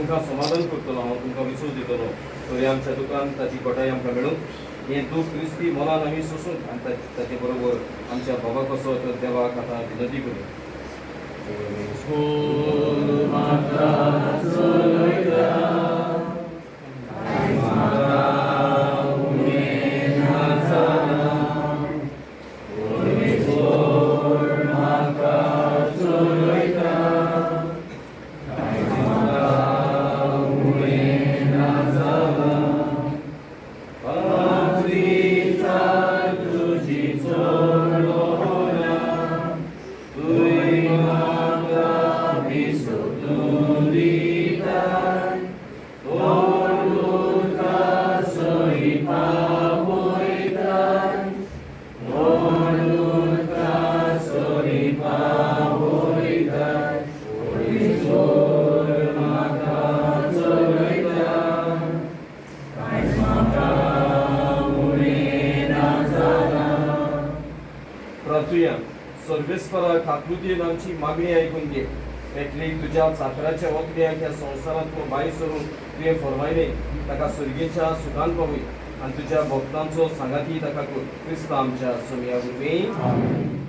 तुमकां समाधान करतलो, हांव तुमकां विसव दितलो. तरी आमच्या दुकान ताची घटाय आमकां मेळूंक हें दूख क्रिस्ती मनान आमी सोसूंक आनी ताचे बरोबर आमच्या बाबा कसो तर देवाक आतां विनंती करूं. प्रार्थुया. सर्वेस्परा, काकळुतीन आमची मागणी आयकून घे. एकली तुज्या चाकराच्या वकड्याक ह्या संवसारांतलो भायर सरून तुवें फरमायलें, ताका सर्गेच्या सुखान पावय आनी तुज्या भक्तांचो सांगाती ताका कर. क्रिस्ता आमच्या सोमया वरवीं.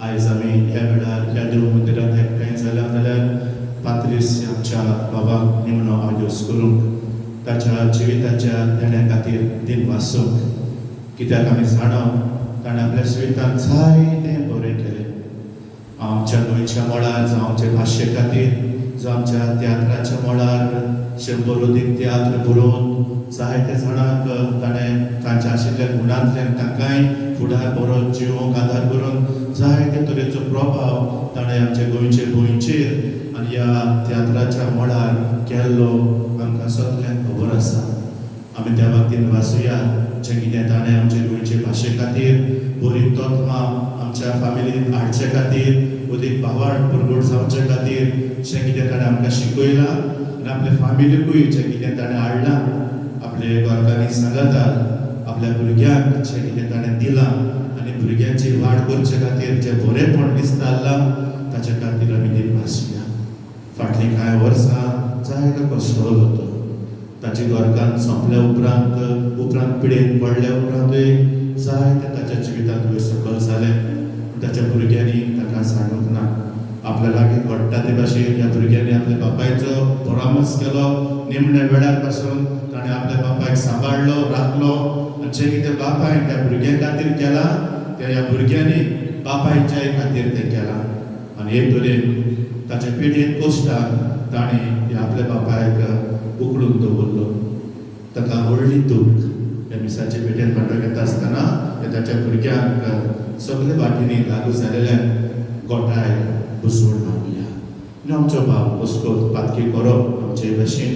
आयज आमी ह्या वेळार ह्या देव मंदिरांत एकठांय जाल्या जाल्यार पात्रीस आमच्या बाबाक निमणो आदोस करूंक, ताच्या जिविताच्या देण्या खातीर दिन वासूंक, कित्याक आमी जाणा ताणें आपल्या जिवितांत जायतें बरें केलें. आमच्या गोंयच्या मळार जावं आमचे भाशे खातीर जावं आमच्या तियात्राच्या मळार 100 अदीक तियात्र बरोवन जायते जाणांक ताणें तांच्या आशिल्ल्या गुणांतल्यान तांकांय फुडार बरो जिवोंक आदार करून जायते तरेचो प्रभाव ताणें आमच्या गोंयचे गोंयचेर आनी ह्या तियात्राच्या मळार केल्लो आमकां सगल्यांक खबर आसा. आमी त्या बाबतींत वाचुया जें कितें ताणें आमचे गोंयचे भाशे खातीर बरी तत्वां आमच्या फामिलीन हाडचे खातीर, अदीक भावार्थ परगट जावचे खातीर जें कितें ताणें आमकां शिकयलां आनी आपल्या फामिलीकूय जें कितें ताणें हाडलां आपले घरकान्नी सांगातार आपल्या भुरग्यांक जें कितें ताणें दिलां आनी भुरग्यांची वाड करचे खातीर जें बरेंपण विस्तारलां ताच्या खातीर आमी दिनवासया. फाटलीं कांय वर्सां जायतो कश्टवलो तो. ताची घरकान्न सोंपल्या उपरांत उपरांत पिडेन पडल्या उपरांतूय जायते ताच्या जिवितांत वयर सकयल जालें, पूण ताच्या भुरग्यांनी ताका सांडूंक ना. आपल्या लागीं घडटा ते भाशेन ह्या भुरग्यांनी आपल्या बापायचो परामर्श केलो. निमण्या वेळार पासून ताणें आपल्या बापायक सांबाळ्ळो, राखलो आनी जें कितें बापायन ह्या भुरग्यां खातीर केलां तें ह्या भुरग्यांनी बापायच्याय खातीर तें केलां. आनी हे तरेन ताच्या पिडेन कश्टान ताणें ह्या आपल्या बापायक उखलून दवरलो. ताका व्हडली दूख ह्या मिसाचे पेटेन वांटो घेता आसतना ह्या ताच्या भुरग्यांक सगळे वाटेंनी लागू जालेल्यान गोठाय बसवण मागुया. आनी आमचो बाप वस्कोत पातकी करप आमचे भाशेन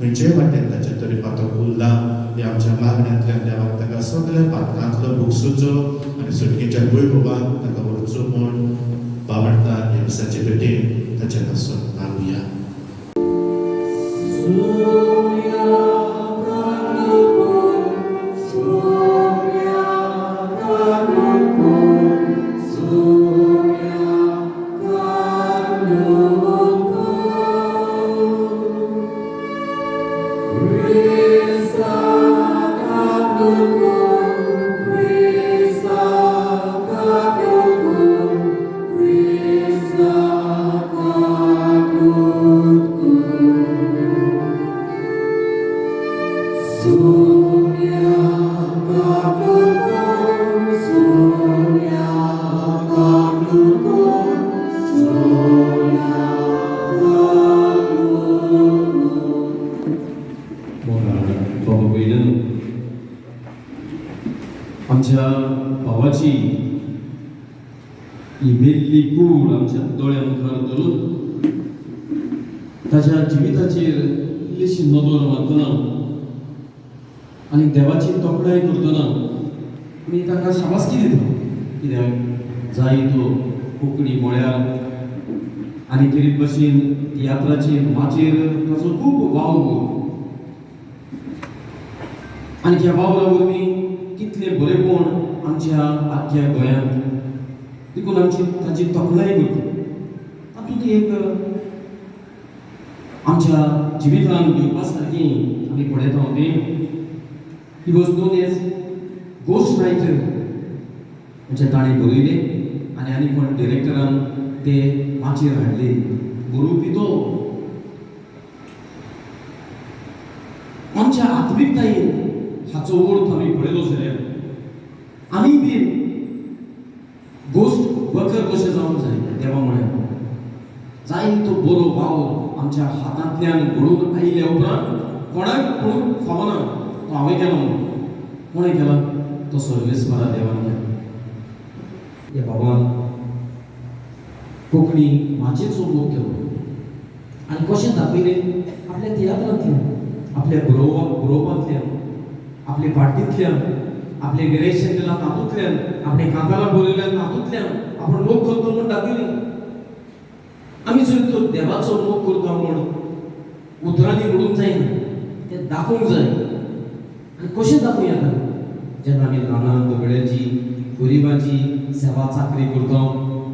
खंयचेय वाटेन ताचे तरी पातक उरलां हे आमच्या मागण्यांतल्यान देवाक ताका सगळ्या पातकांतलो भोगसुचो आनी सुटकेच्या वैभवान ताका व्हरचो म्हूण बावडटान ह्या मिसाचे पेटेन ताच्या पासून मागुया. आमच्या भावाची ही मेल्ली कूड आमच्या दोळ्या मुखार धरून ताच्या जिविताचेर इल्लीशी नदर मारतना आनी देवाची तोखणाय करतना आमी ताका शाबासकी दिता, कित्याक जाय तो कोंकणी म्हळ्यार आनी खेरीत भशेन तियात्राचेर माचयेर ताचो खूब वावर आनी ह्या वावरा वरवीं कितलें बरेंपण आमच्या आख्ख्या गोंयांत, देखून आमची ताची तोखणाय करता. तातूंत एक आमच्या जिवितांत घेवपा सारकी आमी पळयता ती he was known as ghost writer म्हणजे ताणें बरयलें आनी आनी कोण डिरेक्टरान ते माचयेर हाडले. बरोवपी तो आमच्या आत्मिकतायेन हाचो अर्थ आमी पळयलो जाल्यार आमी बी गोश्ट वर्कर कशें जावंक जाय देवा म्हळ्यार जाय तो बरो वावर आमच्या हातांतल्यान घडून आयिल्ल्या उपरांत कोणाक कोणूक फावना तो हांवें केलो म्हणून. कोणें केला तो सर्वेस्वरा देवान केला. ह्या बाबान कोंकणी माचयेचो मोग केलो आनी कशें दाखयलें आपल्या तियात्रांतल्यान, आपल्या बरोवपांतल्यान, आपल्या पार्टींतल्यान, आपलें डिरेक्शन दिलां तातूंतल्यान, आपणे कांतारां बरयल्यान तातूंतल्यान आपूण मोग करता म्हूण दाखयली. आमी जर तो देवाचो मोग करता म्हूण उतरांनी म्हणूंक जायना, तें दाखोवंक जाय. आनी कशें दाखोवं येता जेन्ना आमी ल्हान दुबळ्याची गरिबांची सेवा चाकरी करता,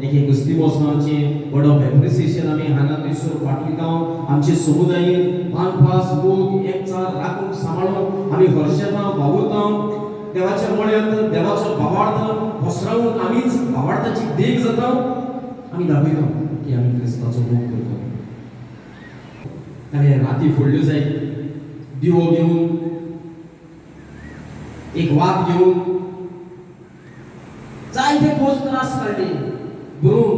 एक एक क्रिस्ती वर्ड ऑफ एप्रिसिएशन आमी हांगा थंयसर पाठयता, आमचे समुदायेन बांदपास मोग एकचार राखूंक सांबाळून आमी हर्शेता वावुरता, देवाच्या मळ्यांत देवाचो भावार्थ पसरावून आमीच भावार्थाची देख जाता. आमी दाखयता की आमी क्रिस्ताचो मोग करता. ताणें राती फोडल्यो जाय, दिवो घेवन, एक वात घेवन जायते खोस त्रास काडले बरोवन,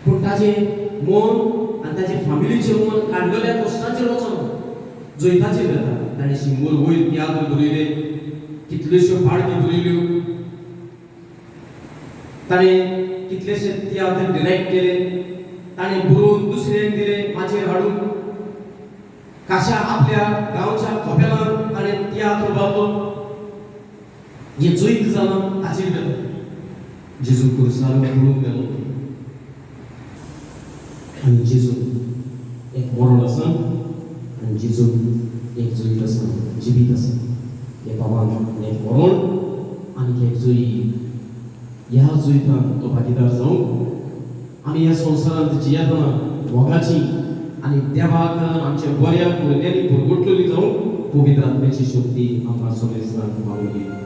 पूण ताजें मन आनी ताजे फामिलीचें मन काडलेल्या कश्टांचेर वचना, जैताचेर वेता. ताणें 100 वयर तियात्र बरयले, कितल्योश्यो पार्टी बरयल्यो, ताणें कितलेशे तियात्र डिरेक्ट केले, ताणें बरोवन दुसऱ्यांक दिले माचयेर हाडून. काशा आपल्या गांवच्या कोपेलान ताणें तियात्र उबारलो, जें जैत जालां ताचेर गेलो. जेजू खुर्सार पळोवंक गेलो आनी जेजून एक मरण आसा आनी जेजू एक जैत आसा, जिवीत आसा. हे बाबान एक मरण आनी एक जैत, ह्या जैतान तो भागीदार जावंक आमी ह्या संवसारांत जियेतना मोगाची आनी देवाक आमच्या बऱ्या करण्यांनी भरगुटलेली जावंक पवित्र आत्म्याची शक्ती आमकां समेस्तांक मागुया.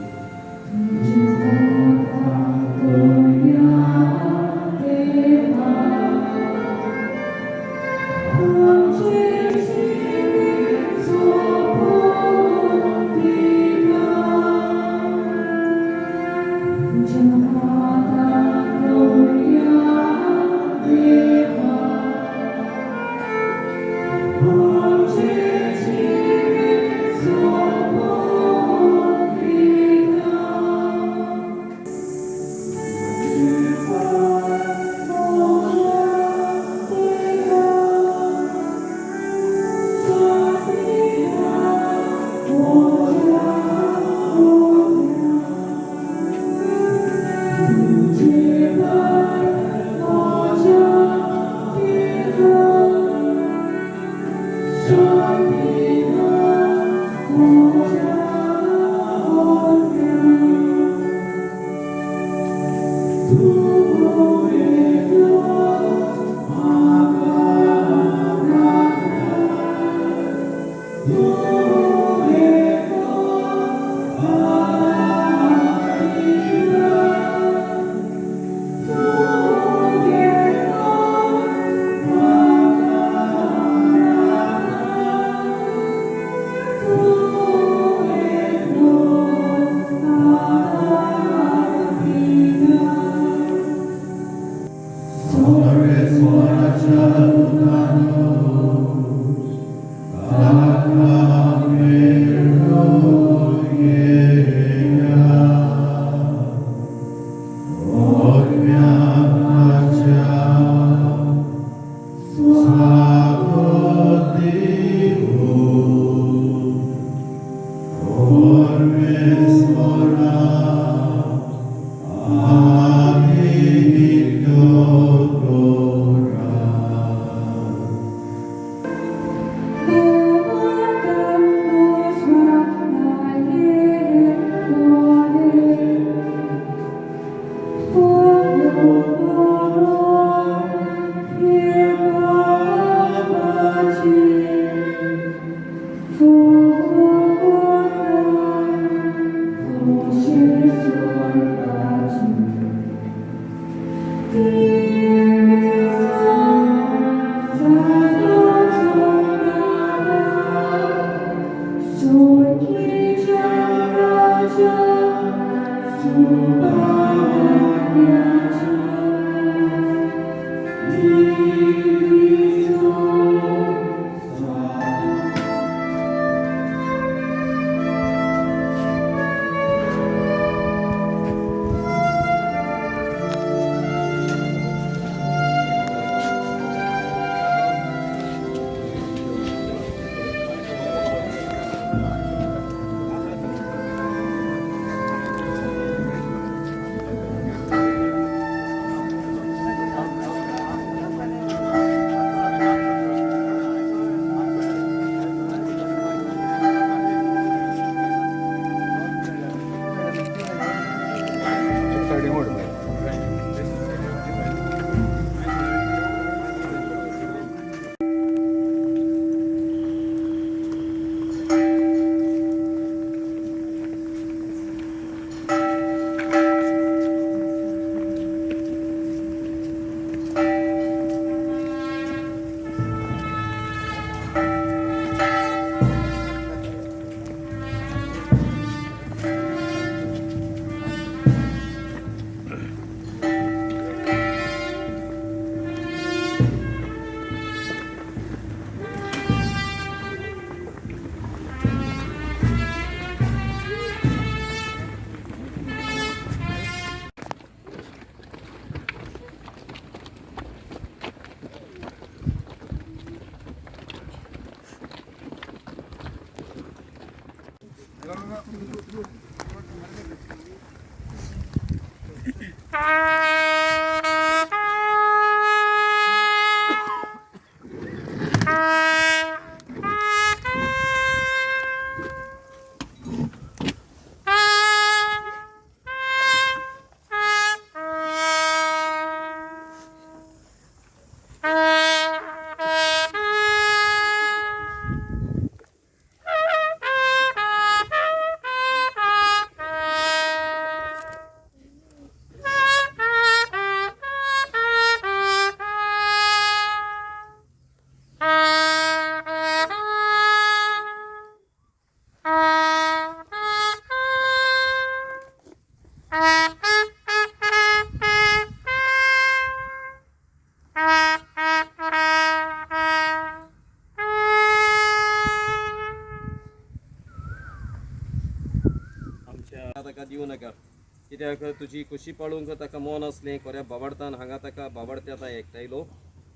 कित्याक तुजी खोशी पाळूंक ताका मन आसलें खऱ्या बाबाडतान हांगा ताका बाबाडते आतां एकठांयलो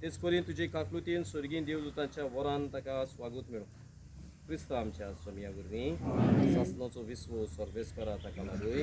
तेच परी तुजे काकलुतीन स्वर्गीय देवदूतांच्या वरान ताका स्वागत मेळूं. क्रिस्त आमच्या सोमया वरवीं सासणाचो विस्व सर्वेस्परा ताका लागूय.